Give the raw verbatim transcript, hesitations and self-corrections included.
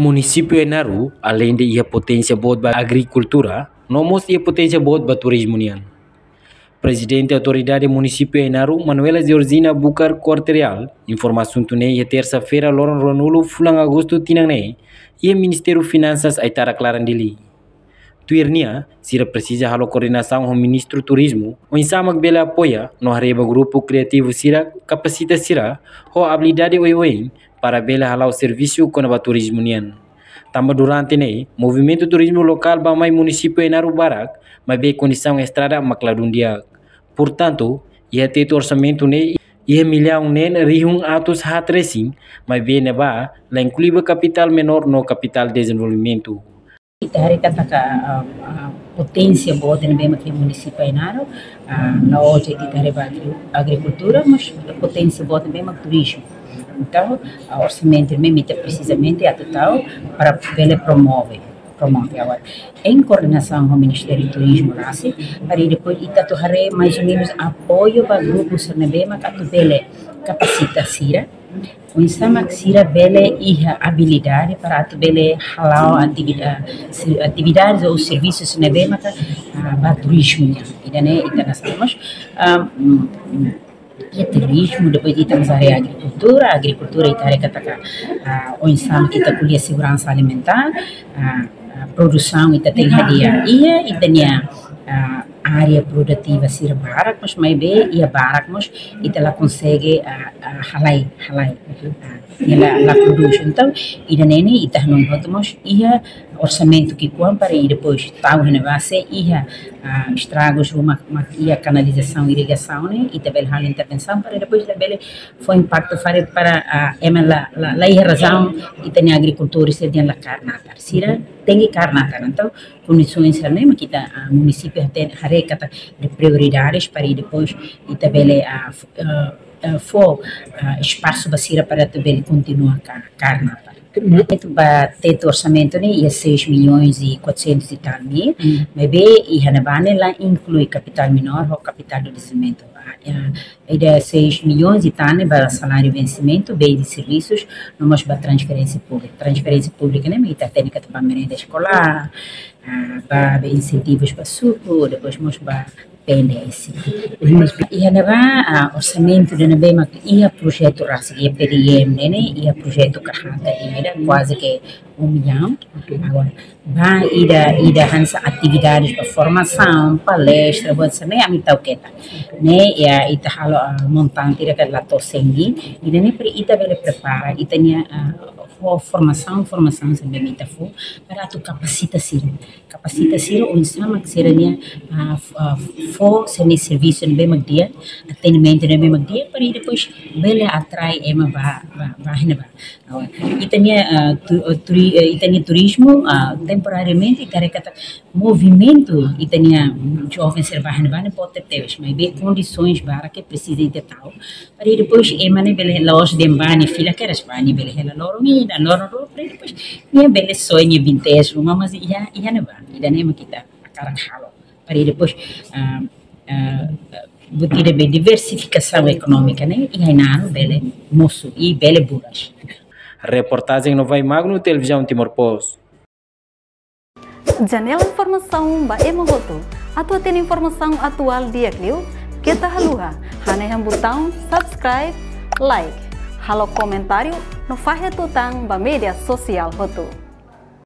Munisípiu Ainaro, aleinde iha poténsia boot ba agrikultura, no mós iha poténsia boot ba turizmu nian. Prezidente Autoridade Munisípiu Ainaro, Manuela Georgina Bucar Corte-Real, informa asuntu ne'e iha tersa-feira, loron ruanulu, fulan Agostu tinan ne'e, iha Ministériu Finansas, Aitarak Laran, Dili. Tuir nia, sira presiza halo koordenasaun ho Ministru Turizmu, oinsá mak bele apoia no haree ba grupu kriativu sira, kapasita sira ho abilidade oioin para bele hala'o servisu kona-ba turizmu nian. Tanba durante ne'e, movimentu turizmu lokál bá-mai munisípiu Ainaro barak, maibé kondisaun estrada mak ladún di'ak. Portantu, iha tetu orsamentu ne'e, iha millaun neen rihun atus haat resin, maibé ne'ebá la inklui ba kapitál menór no kapitál dezenvolvimentu. Ita haree katak, ah, ah, poténsia boot ne'ebé mak iha munisípiu Ainaro, ah, la'ós de'it ita haree ba agri-, agrikultura, mas poténsia boot ne'ebé mak turizmu. Entaun, ah, orsamentu ne'e ita presizamente atu tau para bele promove, promove agora. Em koordenasaun ho Ministériu Turizmu rasik, para depois ita atu haree mais ou menus apoiu ba grupu sira ne'ebé mak atu bele kapasita sira, oinsá mak sira bele iha abilidade para atu bele hala'o ativi-, ah, se-, atividades ou servisus ne'ebé maka, ah, ba turizmu nian. Ida-ne'e ita nasaun mós, ah, mm, mm, iha turizmu, depois ita mós área agrikultura, agrikultura ita haree katak, ah, oinsá mak ita ko'alia seguransa alimentár, ah, ah, produsaun ita tenke hadi'a iha, ita-nia, ah, área produtiva sira barak, mas maibé iha barak mós ita la konsege, ah, ah, halai, halai. Ah, nia la, la prodús. Entaun, ida-ne'e ne'e ita hanoin hotu mós iha orsamentu ki'ikoan para i depois tau iha ne'ebá se iha, ah, estragus ruma mak iha kanalizasaun, irrigasaun ne'e, ita bele halo intervensaun para depois labele fó impaktu fali para, ah, ema la, la, la iha razaun, ita-nia agrikultór sira dehan la kaer natar. Sira tenke kaer natar. Entaun, kondisaun sira-ne'e mak ita, ah, munisípiu hatene, haree katak de prioridades para i depois ita bele, ah, f-, ah, ah, fó, ah, espasu ba sira para atu bele kontinua ka-, kaer natar. Entaun, ba tetu orsamentu ne'e iha seis milhões e quatrocentos e tal mil, hum, maibé iha ne'ebá ne'e la inklui kapitál menór ho kapitál de dezenvolvimentu. Ah, ah, ida seis milhões e tal ne'e ba saláriu vensimentu, bens e servisus, no mós ba transferénsia públika. Transferénsia públika ne'e mak ita hatene katak ba merenda eskolár, ah, ba, ba insentivus ba suku, depois mós ba P N D S. Iha ne'ebá, ah, orsamentu ida ne'ebé mak iha projetu rasik, iha P D I M ne'e, iha projetu kahata ida kuaze ke um milhão. Ok. Agora, ba ida, ida hanesan atividades ba formasaun, palestra, buat sira-ne'e ami tau keta. Ne'e, iha ita halo, ah, montante ida ke la to'o cem mil, ida-ne'e para ita bele prepara, ita-nia, ah, fó formasaun, formasaun sira ne'ebé mak ita fó, para atu kapasita sira. Kapasita sira oinsá mak sira-nia, ah, f-, ah, fó sira-nia servisu ne'ebé mak di'ak, atendimentu ne'ebé mak di'ak, para i depois bele atrai ema ba, ba, ba iha ne'ebá. Agora, ita-nia, ah, tu-, ah, turi-, eh, ita-nia turizmu, ah, temporariamente, ita haree katak movimentu, ita-nia joven sira ba iha ne'ebá ne'e boot tebes, maibé kondisaun barak ke presiza ita tau. Para i depois ema ne'e bele la'ós dehan ba nia fila kedas, ba nia bele hela loron ida, loron rua, para i depois nia bele soe nia vinte ruma, mas iha, iha ne'ebá, ida-ne'e mak ita hakarak halo. Para i depois, ah, ah, buat ida be diversifikasaun ekonómika ne'e iha Ainaro bele mosu i bele buras. Reportajen Novai Magno, Televizaun Timor Post. Janela informasaun ba ema hotu. Atu hatene informasaun atuál di'ak liu, keta haluha hanehan butaun subscribe, like, halo komentáriu no fahe tutan ba média sosiál hotu.